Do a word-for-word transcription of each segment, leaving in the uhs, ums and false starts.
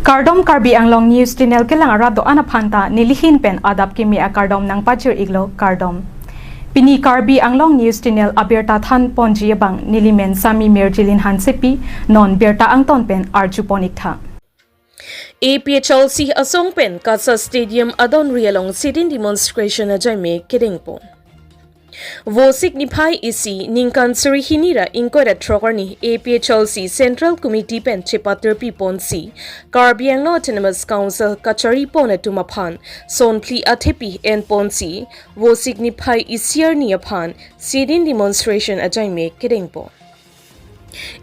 Kardom, Karbi Anglong News Channel kelang arat do-an aphan ta nelihin pen adap kimi akardom nangpachir-iklo, kardom. Pini Karbi Anglong News Channel abirta than ponji abang nelimen Sami Mirjilin Hansepi, non birta angton pen arju pon-iktha. A P H L C asong pen KASA Stadium adonri along sit-in demonstration ajaime kedeng pon. Vosik niphai isi ningkan suri hini ra ingkoi ra throk arni A P H L C Central Committee pen chepatirpi ponsi Karbi Anglong Autonomous Council kachari pon atum aphan sonphli athepi en ponsi Vosik niphai isi arni aphan sit-in demonstration ajaime kedeng pon.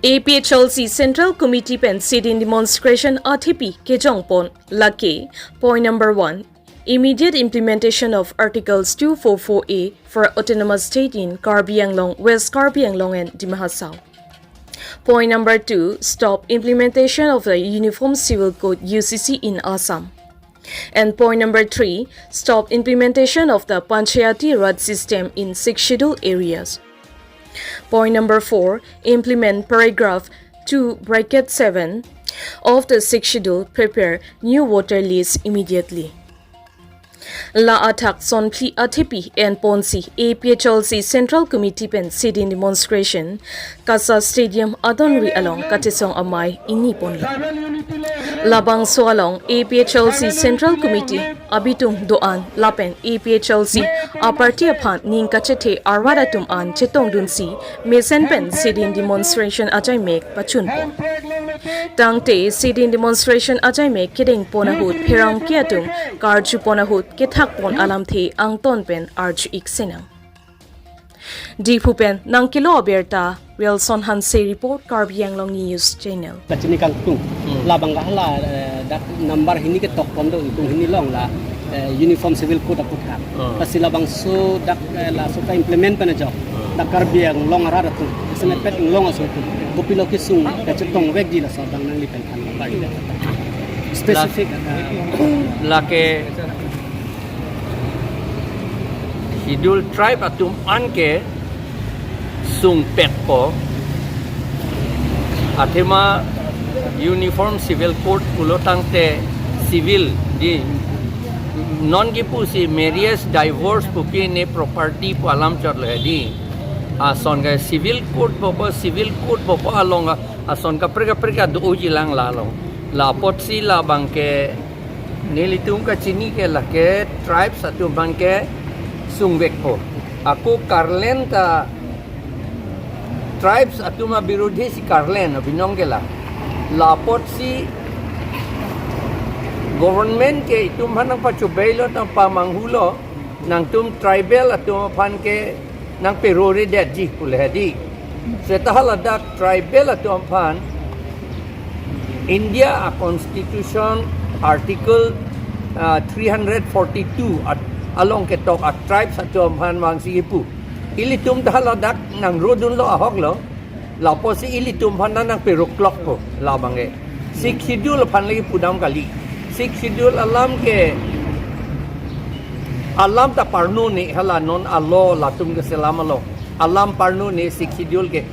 A P H L C Central Committee pen sit-in demonstration athepi kejong pon lake: point number one, immediate implementation of Articles two four four A for Autonomous State in Karbi Anglong, West Karbi Anglong and Dima Hasao. Point number two, stop implementation of the Uniform Civil Code, U C C, in Assam. And point number three, stop implementation of the Panchayati Raj system in Sixth Schedule areas. Point number four, implement paragraph two bracket seven of the Sixth Schedule, prepare new voter list immediately. La athak sonphli athepi en ponsi A P H L C Central Committee pen sit-in demonstration KASA Stadium adonri along kachesong amei ingni ponlo. Labangso along A P H L C Central Committee abitung do-an lapen A P H L C aparty aphan ning kachethe arwat atum an chetongdunsi mesen pen sit-in demonstration ajaime pachun pon. Tangte sit-in demonstration ajaime kedeng pon ahut pherangke atum karju pon ahut kethak pon alamthe angton pen arju-ik senang. Diphu pen nangkelo abirta, Wilson Hanse report, Karbi Anglong News Channel. Kachini kangtung. Hmm. Labang ke hala, eh, dak number hini ketok pon do, ingkung hini along la, eh, Uniform Civil Code aputhak. Hmm. Lasi labangso dak, eh, laso ka-implement pen ajok. Hmm. Dak Karbi Anglong arat atum. Isme Hmm. pet Anglong aso atum. Kopilo kesung kachetongvekji laso abang nangli pen than. Specific, eh, Lake Schedule Tribe atum an kesung pekpo. Athema Uniform Civil Code pulo tangte civil di, non kipu si marriage, divorce pu pi ne property pu alam chotlo he di. Ason ke Civil Code popo, Civil Code popo along ason kaprek kaprek do-oji lang la along. La apotsi labang ke nelitum kachini ke lake tribes atum aphan kesungvekpo. Ako karlen ta tribes atum abirodhi si karlen abinong ke la. La apotsi government ke itum aphan nangpachobeilo, nangpamanghulo, nangtum tribal atum aphan ke nangperoredetji pule he di. Seta haladak tribal atum aphan India a-constitution article, ah, three hundred forty-two at-, along ketok a-tribes atum aphan vangsi kipu. Ilitum ta haladak nangrodunlo ahoklo. La apotsi ilitum aphan nangperoklokpo labang ke. Sixth Schedule aphan lagi pudam kali. Sixth Schedule alam ke, alam ta parnone hala non alo latum keselam alo. Alam parnone Sixth Schedule ke.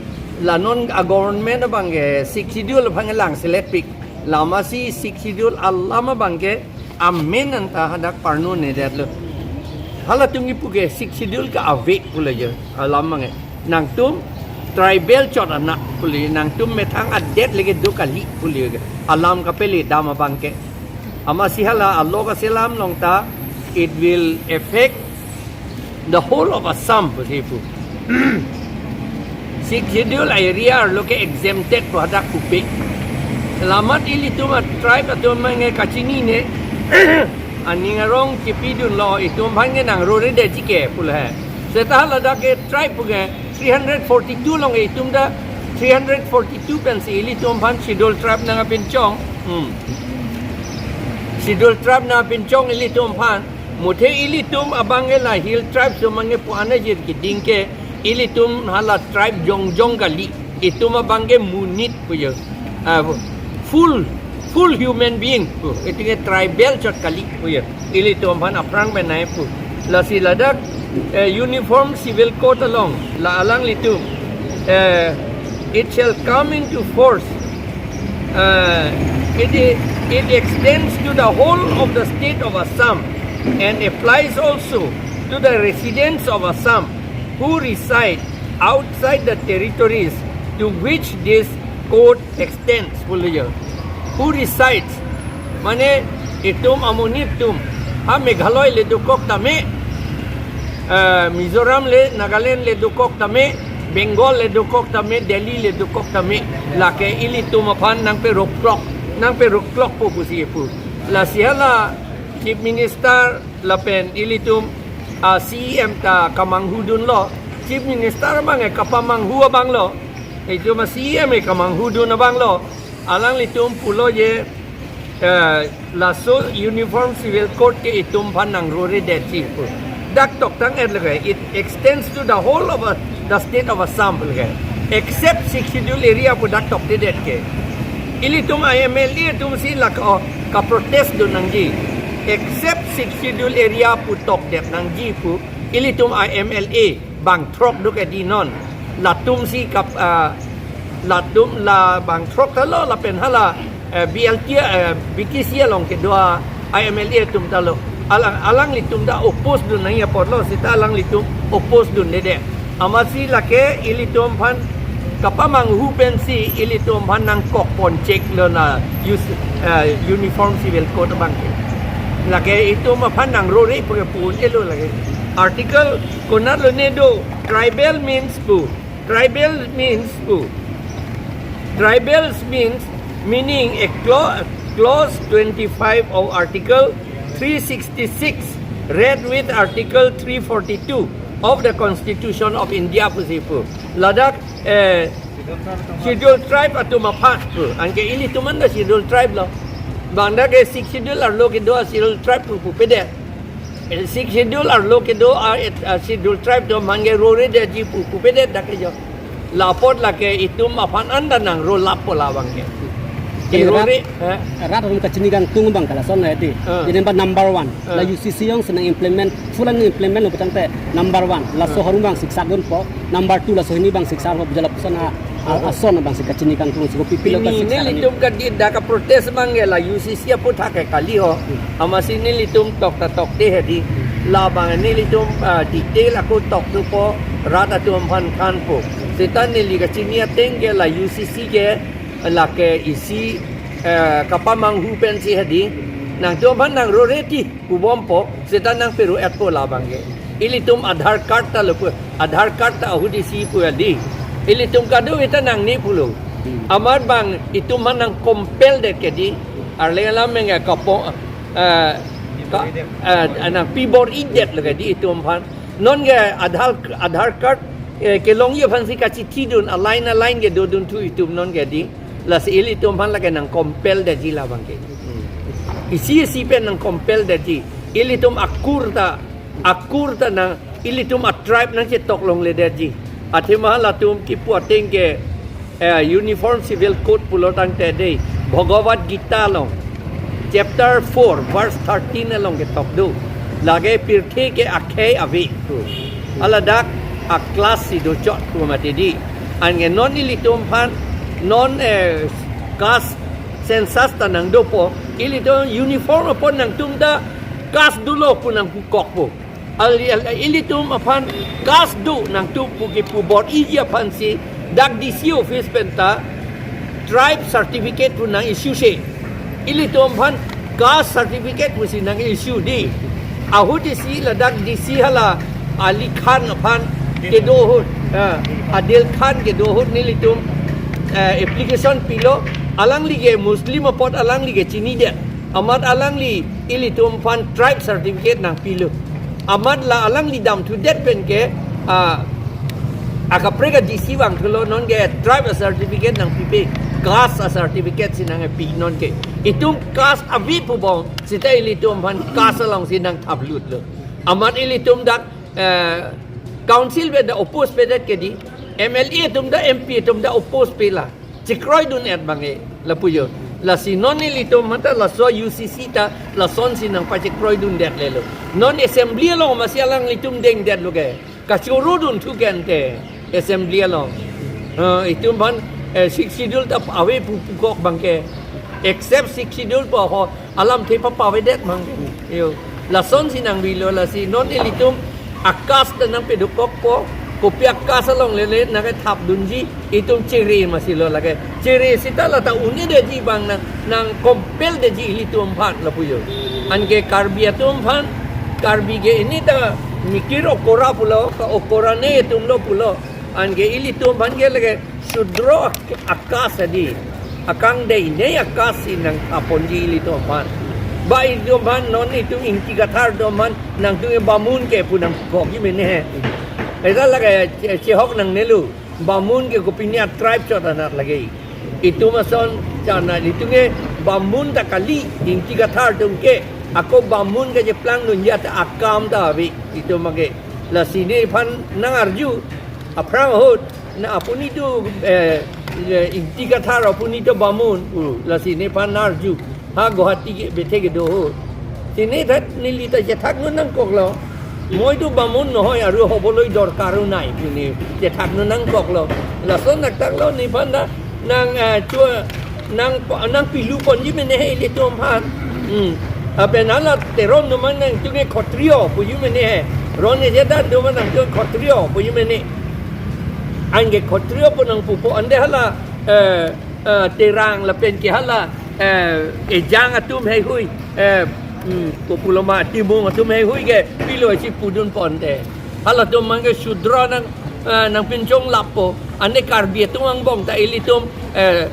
La non a-government abang ke Sixth Schedule aphan ke langseletpik. Lasi Sixth Schedule alam abang ke amen anta hadak parnonedetlo. Halatum kipu ke Sixth Schedule ke ave pule je alam abang ke. Nangtum tribal chot anak pule, nangtum methang adet lagi do kali pule ke. Alam kapele dam abang ke. Amatsi hala alo kaselam along ta, it will affect the whole of Assam, pusi pu. Sixth Schedule area arlo ke exempted pu hadak pupe. La amat ilitum a-tribe atum aphan ke kachinine, aning arong chepidunlo, itum aphan ke nangrodetji ke pule he. Seta haladak ke tribe pu ke three hundred forty-two along itum ta three hundred forty-two pensi ilitum aphan Schedule Tribe nangpinchong. Hmm. Schedule Tribe nangpinchong ilitum aphan. Muthe ilitum abang ke la Hill Tribe atum abang ke pu-an ajir keding ke ilitum hala tribe jongjong kali. Itum abang ke monit pu jo. Ah, full, full human being pu. Itum ke tribal chot kali pu jo. Ilitum aphan aphrang pen nai pu. Lasi ladak, eh, Uniform Civil Code along la alanglitum, eh, it shall come into force. Eh, iti It extends to the whole of the state of Assam and applies also to the residents of Assam who reside outside the territories to which this code extends, pulo jo. Who resides? Mane itum amonit atum, ha Meghalaya le dokok tame, eh, Mizoram le, Nagaland le dokok tame, Bengal le dokok tame, Delhi le dokok tame, lake ilitum aphan nangperoklok, nangperoklokpo pusi pu. Lasi hala Chief Minister lapen ilitum a C E M ta kamanghudunlo, Chief Minister abang ke kapamanghu abanglo, itum a C E M ke kamanghudun abanglo, alanglitum pulo je, eh, laso Uniform Civil Code ke itum aphan nangro-redetji pu. Dak toktang-et lake, it extends to the whole of, uh, the state of Assam lake, except Sixth Schedule area pu dak toktedet ke. Ilitum I M L A atum si lake, oh, kaprotest dun nangji. Except Sixth Schedule area pu tokdet nangji pu, ilitum I M L A bangthrok do ke di non. Latumsi kap, ah, latum la bangthrok ta lo lapen hala, eh, B L T, eh, B T C along kedo a I M L A atum ta lo. Alang, alanglitum ta oppose dun nangji apotlo, seta alanglitum oppose dundedet. Amatsi lake ilitum aphan kapamanghu pensi ilitum aphan nangkokpon cheklo na use, eh, Uniform Civil Code abang ke. Lake itum aphan nangrore pu ke pu-un-elo lake. Article konatlo ne do, tribal means pu. Tribal means pu. Tribals means meaning a cla-, clause twenty-five of Article three sixty-six, read with Article three forty-two of the Constitution of India pusi pu. Ladak, eh, Scheduled Tribe atum aphan pu. Anke ilitum anta Scheduled Tribe lo. Bang dak ke Sixth Schedule arlo kedo a Scheduled Tribe pu pupedet. Eh, Sixth Schedule arlo kedo a, eh, a Scheduled Tribe atum aphan ke rore detji pu pupedet dak ke jo. La apot lake itum aphan anta nangrolappo labang ke. Ke Kerore, rat, eh? Rat atum kachini kangtung abang ke lason hedi. Ah. Jadi number one, ah, la U C C jongsi nang-implement, full nang-implement lo pu tangte number one, laso, ah, harum abang siksak dunpo. Number two, laso hini abang siksak dunpo, jala puson a, a, ah, ason abangsi kachini kangtung si kopi pilo. Pini kasiksak neli atum kadi dak kaprotest abang ke la U C C aputhak ke kali ho. Hmm. Amatsi nelitum tok ta tokte hedi. Labang nelitum, ah, detail ako tok thupo, rat atum aphan thanpo. Seta neli kachini ateng ke la U C C ke lake isi, eh, kapamanghu pensi hedi. Nangtum aphan nangrore ti pubompo, seta nangpero-etpo labang ke. Ilitum Aadhaar card ta lo pu, Aadhaar card ta ahut isi pu hedi. Ilitum kadokave ta nangne pulo. Hmm. Amat bang itum aphan nang-compel det ke di. Arleng alam meng kapo, eh, ka, eh, nangpi bor-idet lo ke di itum aphan. Non ke Aadhaar, Aadhaar card, eh, kelongji aphansi kachithidun, a-line a-line ke dodun thu itum non ke di. Lasi ilitum aphan lake nang-compel detji labang ke. Hmm. Isi isi pen nang-compel detji. Ilitum akur ta, akur ta nang, ilitum a-tribe nangchetok longledetji. Athema latum kipu ateng ke, eh, Uniform Civil Code pulo tangte dei, Bhagavad Gita along, chapter four, verse thirteen along ketok do. Lake pirthe ke akhei ave pu. Haladak a-class si dochot pu mati di. Anke non ilitum aphan, non, eh, caste census ta nangdopo, ilitum uniform apot nangtum ta caste dolo pu nangpukokpo. Al, al, ilitum aphan caste do nangtum pu kipu bor-iji aphansi dak D C office pen ta tribe certificate pu nang-issue-se. Ilitum aphan caste certificate pusi nang-issue di. Ahut isi ladak D C hala Ali Khan aphan kedo ahut, ah, Adil Khan kedo ahut nelitum, eh, application pilo, alangli ke Muslim apot alangli ke chinidet. Amat alangli ilitum aphan tribe certificate nangpilo. Amat la alangli damthudet pen ke, ah, akaprek a-D C vangthulo, non ke tribe a-certificate nangpipe, caste a-certificate si nangpi non ke. Itum caste ave pubom, seta ilitum aphan caste alongsi nangthaplutlo. Amat ilitum dak, eh, council pen ta oppose pedet ke di, M L A atum ta, M P atum ta oppose pela. Chekroidun-et abang ke lapu jo. Lasi non nelitum mata laso U C C ta lasonsi nangpachekroidundet lelo. Non assembly along masi alanglitum dengdetlo ke. Kachoro dunthu ke ante assembly along. Eh, itum aphan, eh, Sixth Schedule ta ave pu pukok abang ke. Except Sixth Schedule pu ho alamthe papavedet mang. Yo. Lasonsi nangvilo, lasi non ilitum a-caste nangpedokokpo, kopi a-caste along lele nangkethapdunji, itum chere masi lo lake. Chere seta la ta un'edetji abang nang, nang compel detji ilitum aphan lapu yo. Anke Karbi atum aphan, Karbi ke ini ta mikir okora pulo, ka okora ne atum lo pulo. Anke ilitum aphan ke lake Shudro ak-, a-caste adi. Akangdei ne a-caste si nangthaponji ilitum aphan. Ba ilitum aphan non itum Ingti Kathar atum aphan nangtum ke Bamun ke pu nangkokji mene he. Ita lake che-, chehok nangnelo. Bamun ke kopine a-tribe chot anat lake. Itum ason chana itum ke Bamun ta kali, Ingti Kathar atum ke. Ako Bamun ke cheplangdunji ta akam ta ave itum ke. Lasi nephan nangarju, aphrang ahut, na apuni tu, eh, eh, Ingti Kathar apuni tu Bamun, uh, lasi nephan nangarju. Ha Guwahati ke bethe kedo ahut. Sini that neli ta chethakdun nangkoklo. Moi tu Bamun nohoi, aru hoboloi dorkar-o nai, pini chethakdun nangkoklo. Lason naktaklo nephan ta nang, eh, chua, nang, nangpiluponji mene he ilitum aphan. Hmm. Lapen hala Teron atum nangtum ke Khotriyo puji mene he. Ron ne jeda atum nangtum Khotriyo puji mene. Anke Khotriyo pu nangpupo ante hala, eh, eh, Terang lapen ke hala, eh, Ejang atum heihui, eh, hmm, kopuloma Timung atum heihui ke pilo si pudunpo ante. Halatum abang ke Shudro nang, eh, nangpinchonglappo. Ante Karbi atum angbong ta ilitum, eh,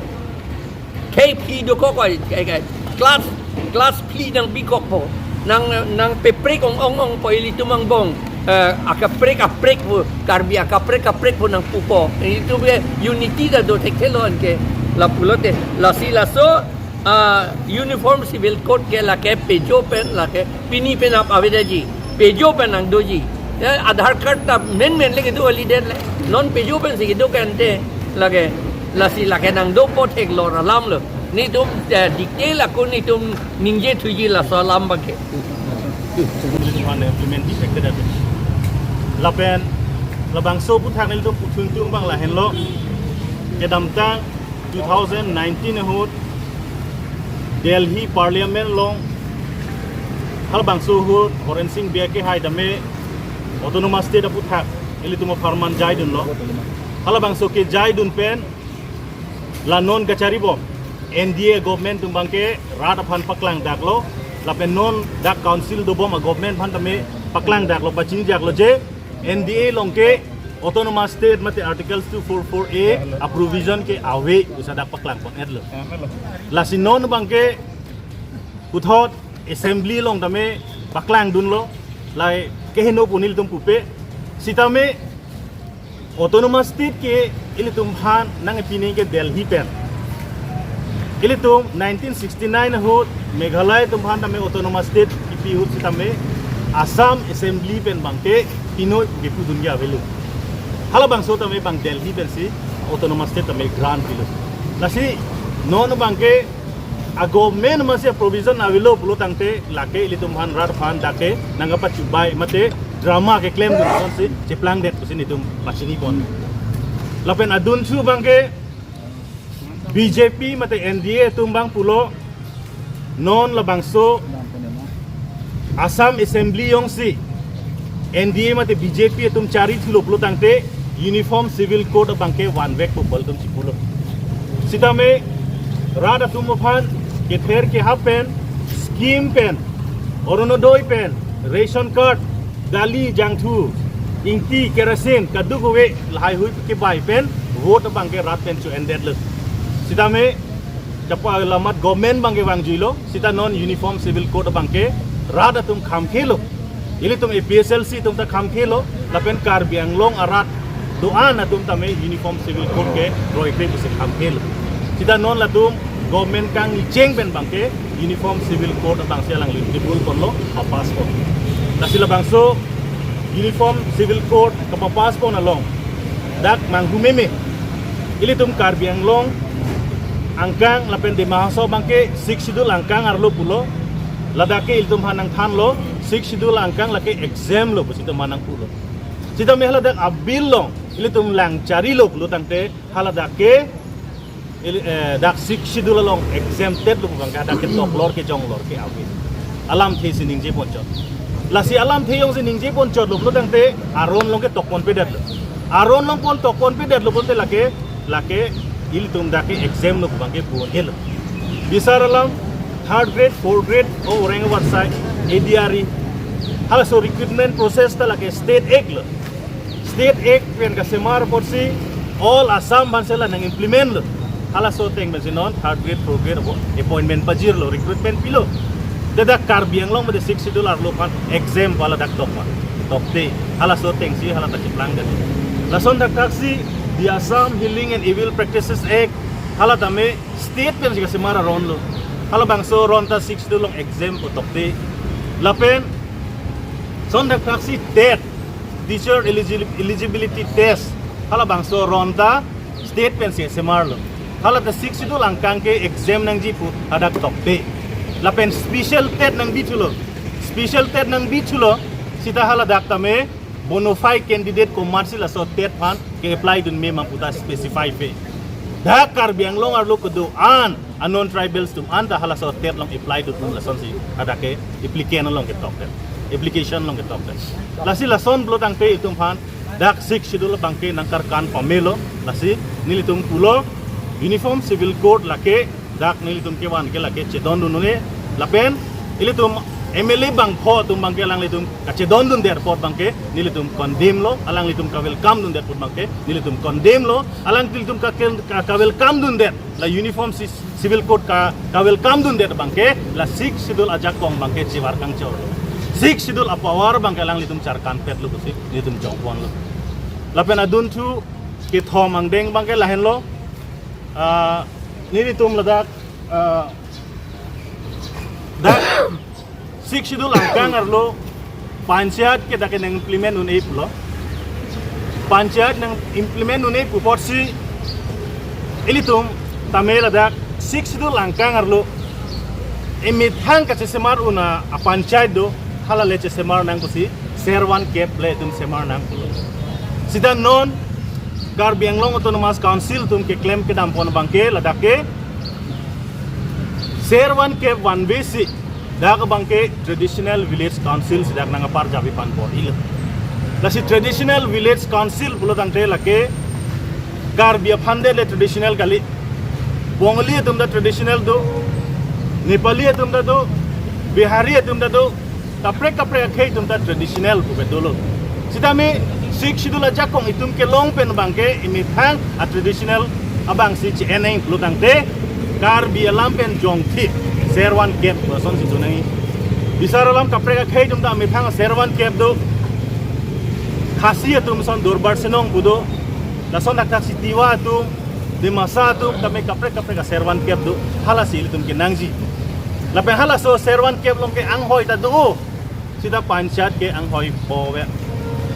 K P dokok oi, ke, ke, class, class P nangpikokpo. Nang, nangpeprek ong-ong-ongpo ilitum angbong. Eh, akaprek, aprek pu, Karbi akaprek, aprek pu nangpupo. Itum ke unity ta do thekthelo anke. Lapulote, lasi laso, ah, Uniform Civil Code ke lake pejo pen lake pini penap avedetji. Pejo pen nangdoji. Ya, Aadhaar card ta menmen le kedo kalidet le. Non pejo pensi kedo ke ante lake. Lasi lake nangdopo theklor alam lo. Netum, eh, detail ako netum ningjethuji laso alam abang ke. Implement defected ado. Lapen labangso aphuthak nelitum puthuntung abang lahenlo. Kedamtang two thousand nineteen ahut Delhi Parliament along halabangso ahut Horen Sing Bey kehai tame Autonomous State aphuthak ilitum apharman jaidunlo. Halabangso kejaidun pen la non kachari bom N D A government atum abang ke rat aphan paklangdaklo, lapen non dak council dobom a-government aphan tame paklangdaklo, pachinidaklo je N D A along ke Autonomous State mate Article two four four A a-provision ke ave pusi dak paklangpon-etlo. Lasi non abang ke puthot Assembly along tame paklangdunlo, lahei keheno pu nelitum pupe. Sitame Autonomous State ke ilitum aphan nangkepi nangji ke Delhi pen. Ilitum nineteen sixty-nine ahut Meghalaya atum aphan tame Autonomous State kipi ahut sitame Assam Assembly pen abang ke pinoi pu kepudunji avelo. Halabangso tame abang Delhi pensi Autonomous State tame grant pilo. Lasi non abang ke a-government amatsi a-provision avelo pulo tangte lake ilitum aphan rat aphan dak ke nangkapachubai mate drama keklemdun asonsi cheplangdet pusi netum pachinipon. Lapen adunthu abang ke B J P mate N D A atum abang pulo non labangso Assam Assembly jongsi N D A mate B J P atum charithulo pulo tangte Uniform Civil Code abang ke vanvekpo pu ilitum chipulo. Sitame rat atum aphan kether kehap pen, scheme pen, Orunodoi pen, ration card, dali, jangthu, ingti, kerosene, kadokave lahaihui kebai pen vote abang ke rat pen cho-endetlo. Sitame chapa lamat government abang ke vangjuilo, sita non Uniform Civil Code abang ke rat atum khamkhelo. Ilitum A P H L C atum ta khamkhelo, lapen Karbi Anglong arat do-an atum tame Uniform Civil Code ke kroikre pusi khamkhelo. Sita non latum government kangni cheng pen abang ke Uniform Civil Code abangsi alangli table ponlo, papass pon. Lasi labangso Uniform Civil Code kapapass pon along dak manghumeme ilitum Karbi Anglong angkang lapen Dima Hasao abang ke Sixth Schedule angkang arlo pulo, ladak ke ilitum aphan nangthanlo, Sixth Schedule angkang lake exempt lo pusi itum aphan nangpulo. Sitame haladak a-bill along ilitum langcharilo pulo tangte haladak ke Ili, eh, dak Sixth Schedule along exempted lo pu abang ke hadak ketok lor kejong lor ke ave. Alamthe si ningje ponchot. Lasi alamthe jongsi ningje ponchot lo pulo tangte aron along ketok ponpedet lo. Aron along pon tok ponpedet lo pulote lake, lake ilitum dak ke exempt lo pu abang ke pu-un-e lo. Bisar alam third grade, fourth grade, o orang avarsai, A D R E. Halaso recruitment process ta lake State Act lo. State Act pen kasemar apotsi all Assam aphan si la nang implement lo. Halaso ateng pensi non third grade, fourth grade apot appointment pajirlo, recruitment pilo. Te dak Karbi Anglong mate Sixth Schedule arlo aphan exempt pu ladak tok ma. Tokte. Halaso atengsi hala ta cheplangdet. Lason thakthaksi the Assam Healing and Evil Practices Act, hala tame state pensi kasemar aron lo. Halabangso aron ta Sixth Schedule along exempt pu tokte. Lapen lason thakthaksi TET, Teacher Eligi-, Eligibility Test, halabangso aron ta state pensi kasemar lo. Hala ta Sixth Schedule angkang ke exempt nangji pu hadak tokte. Lapen special TET nangbithulo. Special TET nangbithulo, sita haladak tame bona fide candidate komatsi laso TET aphan ke-apply dunme ma pu ta specify pe. Dak Karbi Anglong arlo kedo-an a non-tribals atum anta halaso TET along apply dun lasonsi hadak ke applicant along ketokdet, application along ketokdet. Lasi lason pulo tangte itum aphan dak Sixth Schedule abang ke nangkarkan pamelo. Lasi nelitum pulo Uniform Civil Code lake dak nelitum kevan ke lake chedondun un-e. Lapen ilitum M L A bangpho atum abang ke alanglitum kachedondundet apot abang ke nelitum condemn lo, alanglitum ka-welcome dundet apot abang ke nelitum condemn lo. Alanglitum ka, ka, ka-welcome dundet, la Uniform Ci-, Civil Code ka, ka-welcome dundet abang ke la Sixth Schedule ajakong abang ke chivar kangchor lo. Sixth Schedule a-power abang ke alanglitum charkanpet lo pusi nelitum jongpon lo. Lapen adunthu kethom angdeng abang ke lahenlo. Ah, nelitum ladak, ah, dak Sixth Schedule angkang arlo panchayat ke dak ke nang implement un-e pulo. Panchayat nang implement un-e pu apotsi ilitum tame ladak Sixth Schedule angkang arlo emethang kachesemar un-e a-panchayat do, hala le chesemar nang pusi ser van kep le itum semar nang pulo. Sita non Karbi Anglong Autonomous Council atum keklem kedam pon abang ke ladak ke ser van kep vanve si dak abang ke Traditional Village Council si dak nang apar jabi pan bor-ilo. Lasi Traditional Village Council pulo tangte lake Karbi aphan det le traditional kali. Bongali atum ta traditional do, Nepali atum ta do, Bihari atum ta do, kaprek kaprek akhei atum ta traditional pu ke dolo. Sitame Sixth Schedule ajakong itum kelong pen abang ke emethang a-traditional abang si che-en nang pulo tangte Karbi alam pen jongthi ser van kep pu asonsi do nangji. Bisar alam kaprek akhei atum ta emethang ser van kep do. Khasi atum ason Durbar Sinong pu do. Lason thakthaksi Tiwa atum, Dimasa atum tame kaprek kaprek a-ser van kep do. Halasi ilitum kenangji. Lapen halaso ser van kep along ke anghoi ta do. Sita panchayat ke anghoi pho ave.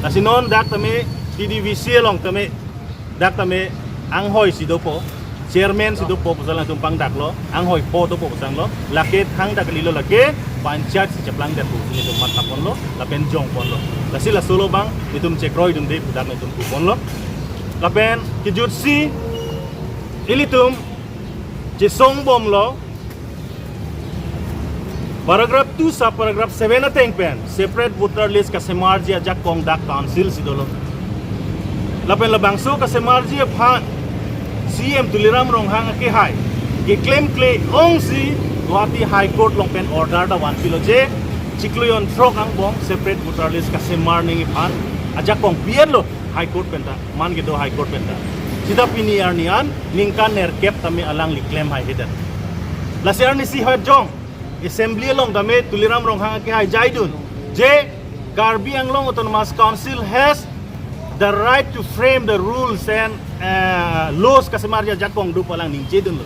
Lasi non dak tame T D V C along tame, dak tame anghoi si dopo, chairman si dopo pu ason alanglitum pangdaklo, anghoi pho dopo pu ason lo, lake thangta kalilo, lake panchayat si cheplangdet pu nelitum mathaponlo, lapen jongponlo. Lasi laso lo abang itum chekroidunde pu dak nelitum puponlo. Lapen kejutsi ilitum chesongbomlo, paragraph two sub paragraph seven ateng pen separate voter list kasemarji ajakong dak council si dolo. Lapen labangso kasemarji aphan C M Tuliram Ronghang akehai keklemkle ongsi Guwahati High Court along pen order ta vanpilo je chiklo jon throk angbong separate voter list kasemar nangji aphan ajakong pi-etlo High Court pen ta, man kedo High Court pen ta. Sita pini arni an ningkan nerkep tame alangli klem haihedet. Lasi arnisi hoi jong Assembly along tame Tuliram Ronghang akehai jaidun je Karbi Anglong Autonomous Council has the right to frame the rules and, uh, laws kasemarji ajakong do pu alang ningjedunlo.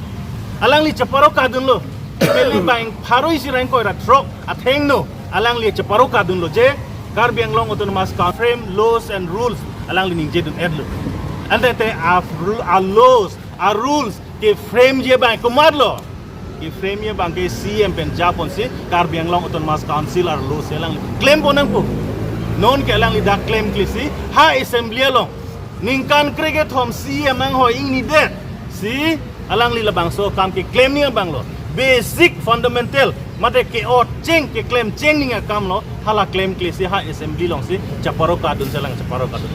Alangli cheparo kadunlo. Pele bang pharo isi ra ingkoi ra throk athengno alangli cheparo kadunlo je Karbi Anglong Autonomous Council frame laws and rules alangli ningjedun-etlo. Ante te a, a-laws, a-rules keframeji abang komatlo? Keframeji abang ke C M pen japonsi Karbi Anglong Autonomous Council arlo si alangli klempon nangpo. Non ke alangli dak klemklesi ha Assembly along ningkan krekethom C M anghoi ingnidet si Alangli labangso akam keklem ning abang lo. Basic fundamental mate ke-ot cheng keklem cheng ning akam lo. Hala klemkle si ha assembly along si chaparo kadun si alang chaparo kadun.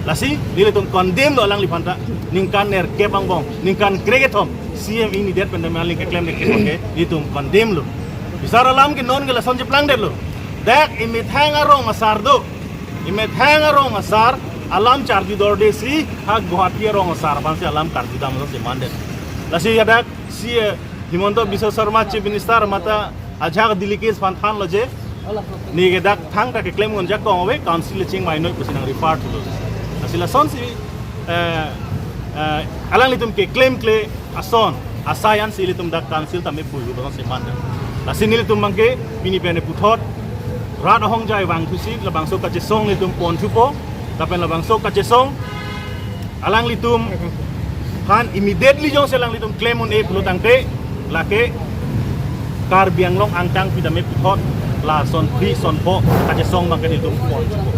Lasi nelitum condemn lo alangliphan ta. Ningkan nerkep angbong, ningkan krekethom C M ingnidet pen dam aling keklem keklem ke nelitum condemn lo. Bisar alam ke non ke lason cheplangdet lo. Dak imethang arong asar do. Imethang arong asar alam charjudorde si ha Guwahati arong asar aphan si alam karjudam si mandet. Lasi hadak si, eh, Himanta Biswa Sarma Chief Minister mate ajahak delegates aphan thanlo je, ne ke dak thangta keklem ngonjak kong ave, council le chingvai noi pusi nang refer thulo. Lasi lasonsi, eh, eh, alanglitum keklemkle ason asai an si ilitum dak council tame puihu bang si mandet. Lasi nelitum abangke pini pen puthot rat ahongjai vangthusi labangso kachesong nelitum ponthupo, lapen labangso kachesong alanglitum aphan immediately jongsi alanglitum klem un-e pulo tangte, lake Karbi Anglong angtang pitame puthot la sonphli sonpho kachesong abangke nelitum ponthupo.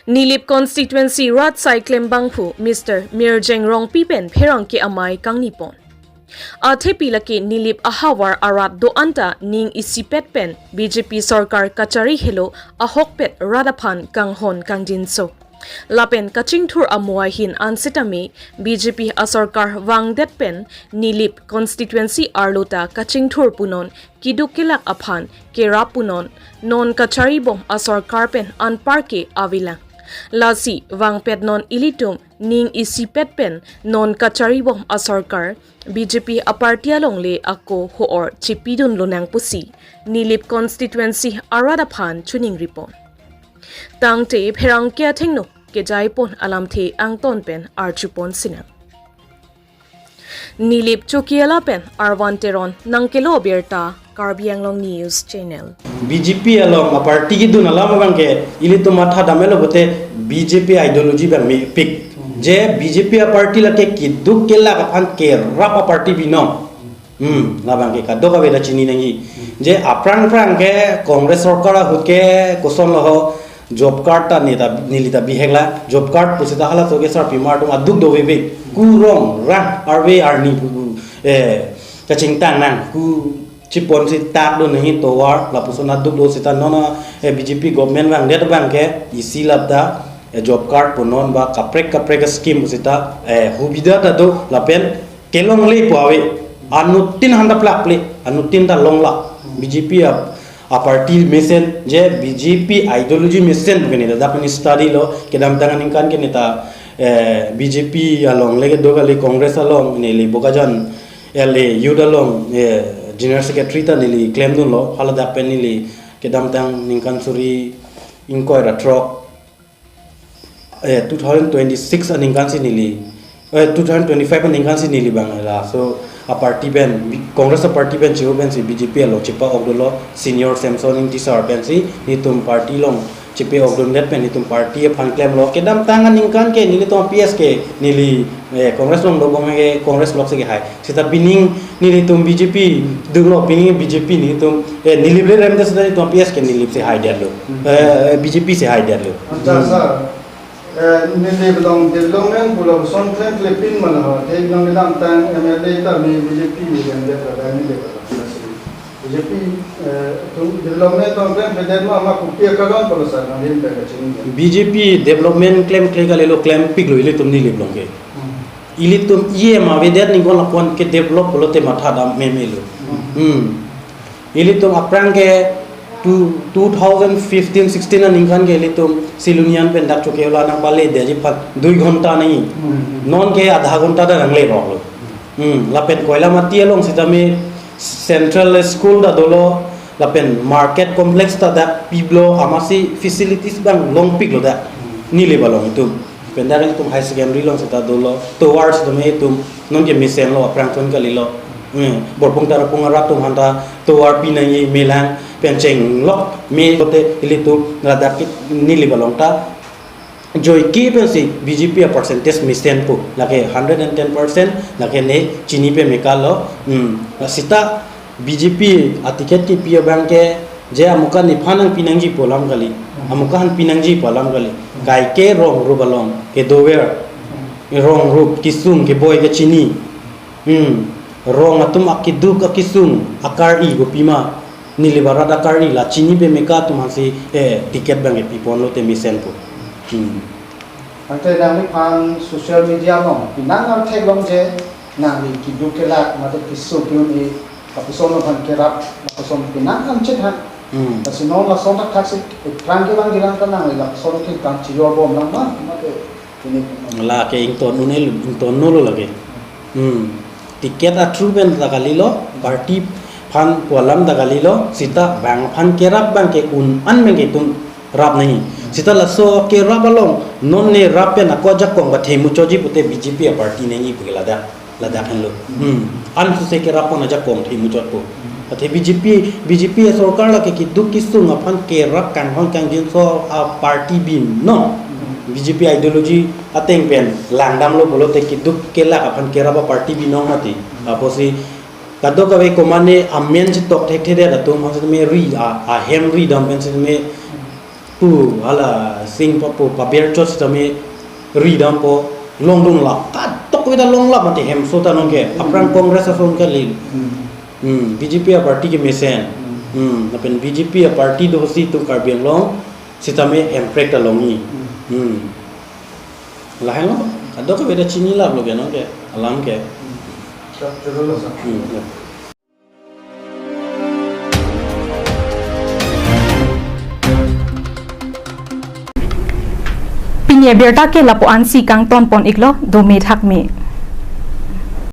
Nilip constituency rat asai klembangphu Mister Mirjeng Rongpi pen pherangke amei kangnipon. Athepi lake Nilip ahavar arat do-an ta ning isipet pen B J P sorkar kachari helo ahokpet rat aphan kanghon kangjinso. Lapen kachingthur amo ahin an sitame B J P asorkar vangdet pen Nilip constituency arlo ta kachingthur punon, keduk kelak aphan kerap punon, non kachari bom asorkar pen anparke avelang. Lasi vangpet non ilitum ning isipet pen non kachari bom asorkar B J P aparty alongle ako ho-or chepidun lonang pusi Nilip constituency arat aphan choningripon. Tangte pherangke athengno kejaipon alamthe angton pen arjupon sinang. Nilip Chokihola pen Arvan Teron nangkelo birta, Karbi Anglong News Channel. B J P along aparty kedun alam abangke ilitum matha damlo pulote B J P ideology abang mepik. Je B J P aparty lake keduk kelak aphan kerap aparty binong. Hmm, labangke kadokave ta chini nangji. Je aphrang phrang ke Congress sorkar ahut ke kosonlo ho, job card ta neta neli ta bihek la, job card pusita halaso ke sarpimar atum aduk doveve, kurong rang arve arni pu, eh, kachingtang nang, ku chepon si tak do nahi tovar, lapuson aduk do sita non, eh, B J P government vangdet abangke isi labda, eh, job card punon ba kaprek kaprek scheme pusita, eh, hubida ta do lapen kelongle pu ave, anuttin handa plakple, anuttin ta longla. B J P a, aparty mesen, je B J P ideology mesen ke neta dak ni study lo, kedamtang aningkan ke neta, eh, B J P alongle kedo kali, Congress along neli Bokajan L A youth along, eh, general secretary ta neli klemdunlo, haladak pen neli kedamtang ningkan suri ingkoi ra throk, eh, two thousand twenty-six aningkan si neli, eh, two thousand twenty-five aningkan si neli bang laso aparty pen, Congress aparty pen chiho pensi B J P along chepa-ok dolo, senior Samson Ingti sir pensi nelitum party along chepa-ok dundet pen nelitum party aphan klemlo. Kedamtang aningkan ke nelitum P S ke neli, eh, Congress along dobom ke Congress lok si kehai. Seta pining nelitum B J P dunglo, pining B J P nelitum, eh, Nilip le remdet seta nelitum P S ke Nilip si haidetlo. Eh, B J P si haidetlo. Accha, hmm, sir. Eh, Nilip along development pulo son klemklepin ma lo, te nang kedamtang M L A ta mi B J P mi remdet la Nilip along. B J P, eh, atum development atum klemkledet ma, ma kopi akaron pulo sir, nangli pen kachini. B J P development klemkle kalilo, klempiklo ilitum Nilip along ke. Hmm. Ilitum E M avedet ning kon lapuan ke develop pulote matha dam memelo. Hmm. Hmm. Ilitum aphrang ke two, two thousand fifteen sixteen aningkan ke ilitum Silonijan pen dak Chokihola nangpaledetji aphan dui ghonta nangji. Hmm. Non ke adha ghonta ta nangleroklo. Hmm. Lapen Koilamati along sitame Central School ta dolo, lapen market complex ta dak piblo, amatsi facilities abang longpiklo dak. Hmm. Nilip along itum. Pen dak ilitum high secondary along seta dolo, tovar sitame itum non ke mesenlo, aphrang thun kalilo. Hmm, Borpung Tarapung arat atum aphanta tovar pinangji, melang pen chenglok me lote ilitum ladak ke Nilip along ta joike pensi B J P a percentage mesenpo, lake hundred and ten percent, lake ne chini pame kalo. Hmm, seta B J P a ticket kepi abang ke je amukan nephan nangpi nangji pu alam kali. Amuka han pinangji pu alam kali. Kaike rong rup along kedover. Rong rup kesung keboi kechini. Hmm. Rong atum akeduk akesung akar-i kopima. Neli barat akar-i la chini peme ka atum hansi, eh, ticket abang kepi ponlo te mesen pu. Hmm. Ante nangliphan social media along pinang nang theklong je nangli keduk kelak mate kesung ke-un-e lapuson aphan kerap lapuson pinang nang chet han. Hmm. Lasi non lason thakthak si ekrang kelang kelang ta nangli lapuson ke tang chiyor bom lang ma mate ini. Lake ington un-e, ington nolo lake. Hmm. Ticket a-through pen ta kalilo, party aphan pu alam ta kalilo, seta bang aphan kerap abang ke un-an abang ke itum rap nangji. Seta laso kerap along non ne rap pen ako ajakong pathe muchotji pute B J P a-party nangji pu ke ladak, ladak henlo. Hmm. An suse kerap pon ajakong the muchotpo. Athe B J P, B J P asorkar lake keduk kesung aphan kerap kanghon kangjinso a-party binong. B J P ideology ateng pen langdamlo pulote keduk kelak aphan kerap a-party binong mati. Apotsi kadokave komane amen chetok thekthedet atum aphan setame ri a, ahem ridam pen setame pu hala sing pa pu paber chot setame ridampo longdun la. Kadokave ta longlap mati hemso ta nonke. Aphrang Congress ason kali. Hmm. Hmm, B J P a-party kemesen. Hmm. Hmm, lapen B J P a-party do si itum Karbi Anglong setame Hemprek ta longji. Hmm. Hmm. Lahenlo, kadokave ta chinilaplo ke nonke, alam ke. Hmm. Sir, chalo sir. Hmm, ya. Pini abirta ke lapu-ansi kangton pon iklo, dome thakme.